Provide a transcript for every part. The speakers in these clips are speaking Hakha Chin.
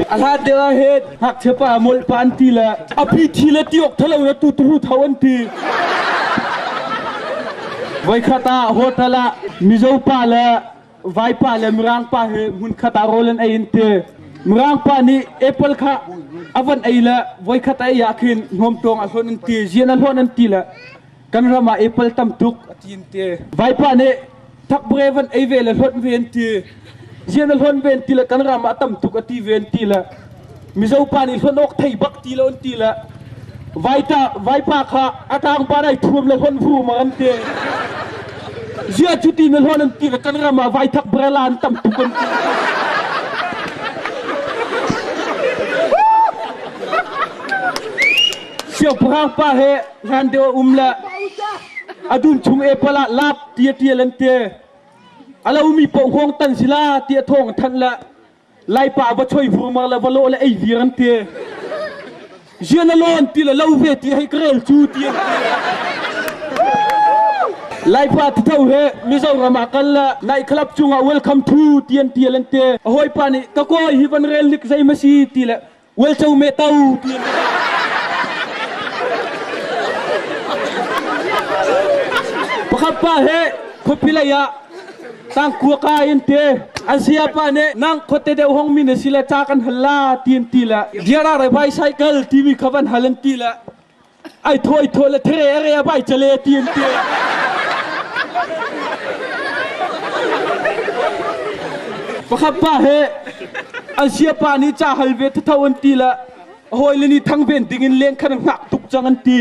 A hlat deuh ah hin ngakchia pa molh pa an ti le a pi thi le ti awk thalo na tu tu tho an ti. Voikhat ah hotel ah Mizo pa le Vaipa le Mirang pa he hmunkhat ah rawl an ei an ti. Mirang pa nih apple kha a van ei le voikhat a ei ah khin hnawmtawng a hlonh an ti, zian a hlonh an ti le kan ram ah apple tam tuk a ti an ti. Vaipa nih thakbre van ei ve le hlonh ve an ti. Zian a hlonh ve an ti le kan ram ah tam tuk a ti ve an ti le Mizo pa nih hlonh awk thei bak ti lo an ti le Vaita vaipa kha a tangpa dai thuam le hlonh vu ma an ti. Zia cu ti na hlonh an ti le kan ram ah vaithak brela an tam tuk an ti. Siangpahrang pa he hlan deuh a um le a dum chung apple ah lap ti a tial an ti. A lomi paoh hngawng tan sila ti a thawng thanh le Laipa va choi vurmar le va lawh le ei vir an ti. Zian a lawn ti le lo ve ti hei ka rel cu ti an ti. Laipa titho he Mizoram ah kal le night club cungah welcome to ti an tial an ti. A hawipa nih ka kawi hi van rel nik zei ma si ti le welco me to ti an ti. Pakhat pa he khuapi lei ah Tangkua ka in te an sayapa nih nang khuate deuh hong mi na si le ca kan hal la ti an ti le diara re bicycle timi kha van hal an ti le ai thaw ai thaw le there are a bai chale ti an ti. Pakhat pa he an siapa nih ca hal ve thatho an ti le hawi le ni thang ven ding in leng khan ngak tuk cang an ti.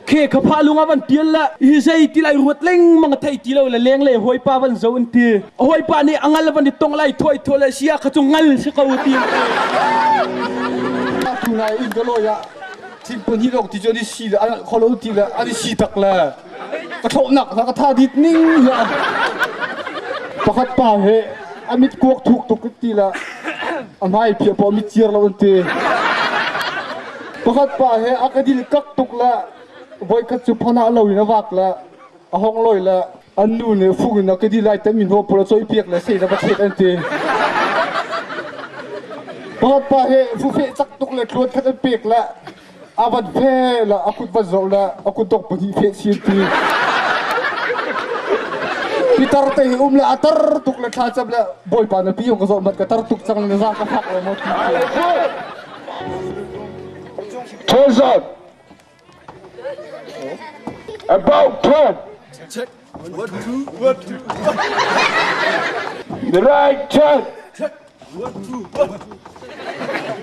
Khe kha pha lung ah van tial la hi zei ti lai ruat lengmang a thei ti lo le leng le hawipa van zo an ti. Hawipa nih a ngal van i tong lai thuai thuai le sia kha cu ngal si ko ti. Tu nai in ka lawi ah thingpun hi lawng ti cu an i si le an kholo ti le an i si tak le ka thlawhnak hna ka tha dit ning hi pakhat pa he a mit kuak thuk tuk ti le a hmai phiah pawh mit ciar lo an ti. Pakhat pa he a ka dil kak tuk le voikhat cu phanah lo in a vak le a hong loi le an nu nih fung in a ka dil ai te mi hno pawl a cawih piak le sei le va chet an ti. Pakhat pa he fufeh cak tuk le tluan khat an pek le a van fe le a kut van zoh le a kut dok pahnih feh si an ti. Pitar te hi um le a tar tuk le thla cam le Bawipa na pi ka zoh mat ka tar tuk cang na za ka fak lo maw ti. Turns out about turn. Check. One, two, one, two. The right turn. Check. One, two, one.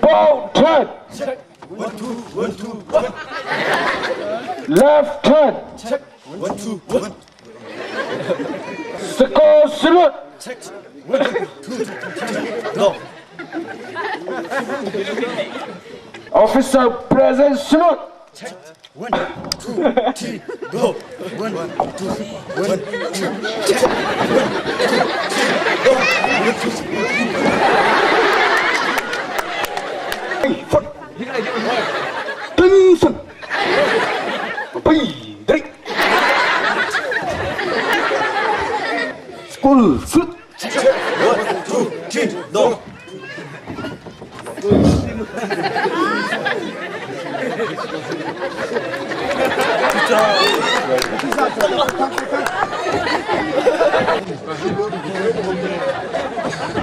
Bow turn. Check. 1, 2, 1, 2, 1. Left turn. Check. 1, 2, 1. Score salute. Check. 1, 2, 3, go. Officer present salute. Check. 1, 2, 3, go. 1, 2, 1, 2, check. 1, 2, 3, go. 1, 2, 3. Tinh Bi Đích School Sức 1, 2, 3, go.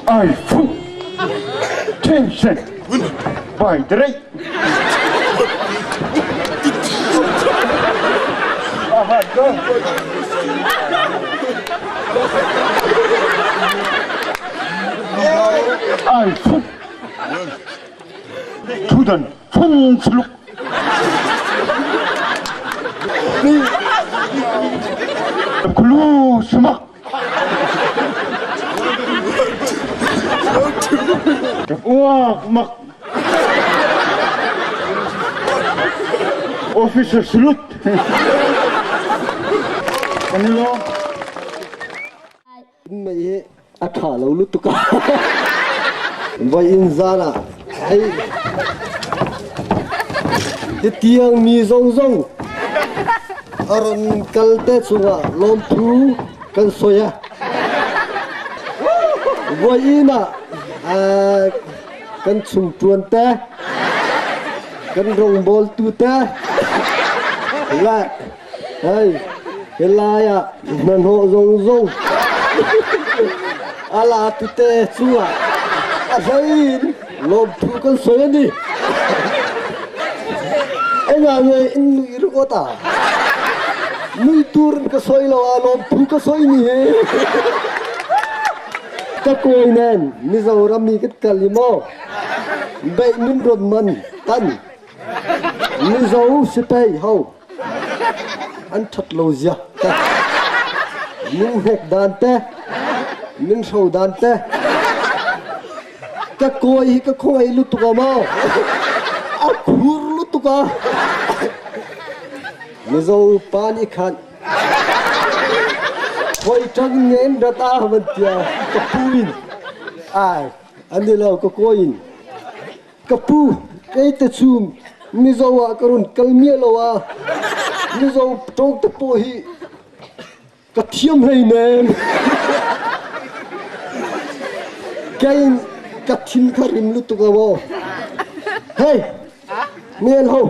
Ai Phu Tension By Drake Ai Phu Tudan Phung Suluk Kulu Sumak Uak mak Officer salute. Kanilo. Mei hi a ṭha lo lutuk a. Voi in zan ah hei hitiang mi zongzong a ron kal te chungah lawmthu kan soi a. Voi in ah. Kan chungṭuan te, kan rawngbawltu te, le hei helai ah hnahnawh zongzong a latu te cungah a hlei in lawmthu kan sawi a ni. Engah nge in nui ringawt a? Nui tur in ka sawi lo a lawmthu ka sawi ni hi. Ka kawi nen Mizoram i kan kal i maw beih min rawn man tan Mizo sipai ho an ṭhat lo zia te min hnek dan te min hro dan te ka kawi hi ka khawngaih lutuk a maw a khur lutuk a Mizo pa nih khan Hoi ṭang ngen rat a van tia ka pu in ai an ni lo ka kawi in ka pu kei te chum Mizo ah ka run kal mia lo a Mizo ṭawng te pawh hi ka thiam hlei nem kei ka thin kha rim lutuk a maw hei Mian ho.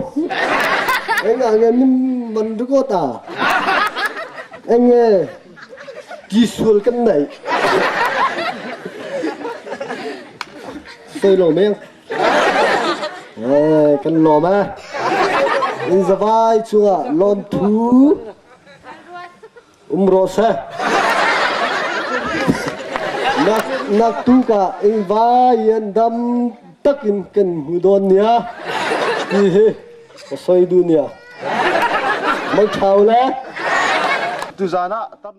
Engah nge min man ringawt a? Enge tisual kan neih? Soi lo meng. Eh, kan lawm eh. In zavai chungah lawmthu Um rawh seh. Nak nak tu ka ing vai an dam takin kan hmu dawn nia. Ti hi ka soi du nia. Mang thau le. Tuzan ah tam